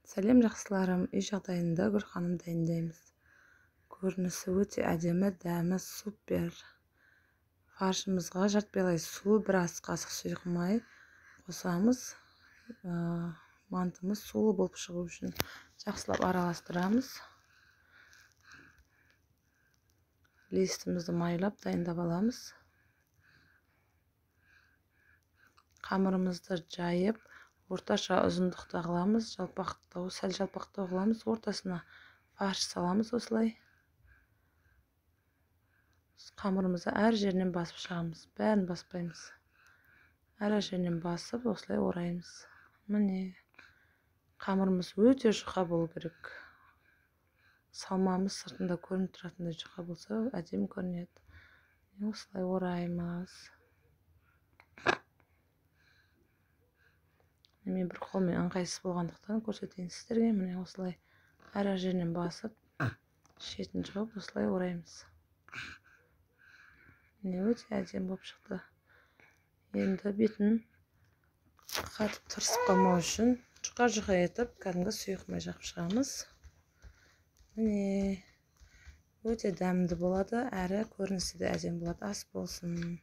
Сәлем, жақсыларым! Үй жағдайында гүлханым дайындаймыз. Көрінісі өте әдемі, дәмі супер. Фаршымызға жарты пиала су, бір ас қасық сұйық май қосамыз. Мантымыз сулы болып шығу үшін жақсылап араластырамыз. Листімізді майлап дайындап аламыз. Қамырымызды жайып, орташа ұзындықта қыламыз, жалпақтау, сәл жалпақтау қыламыз, ортасына фарш саламыз осылай. Қамырымызды әр жерінен басып шығамыз, бәрін баспаймыз. Әр жерінен басып, осылай ораймыз. Міне, қамырымыз өте жұқа болу керек. Салмамыз сыртында көрініп тұратындай жұқа болса, әдемі көрінеді. Осылай ораймыз. Мен бір қолмен ыңғайсыз болғандықтан көрсетейін сіздерге. Міне, осылай әр жерінен басып, шетін жауып, осылай ораймыз. Міне, өте әдемі болып шықты. Енді бетін қатып тырысып қалмау үшін жұқа-жұқа етіп кәдімгі сұйық май жағып шығамыз. Міне, өте дәмді болады, әрі көрінісі де әдемі болады. Ас болсын.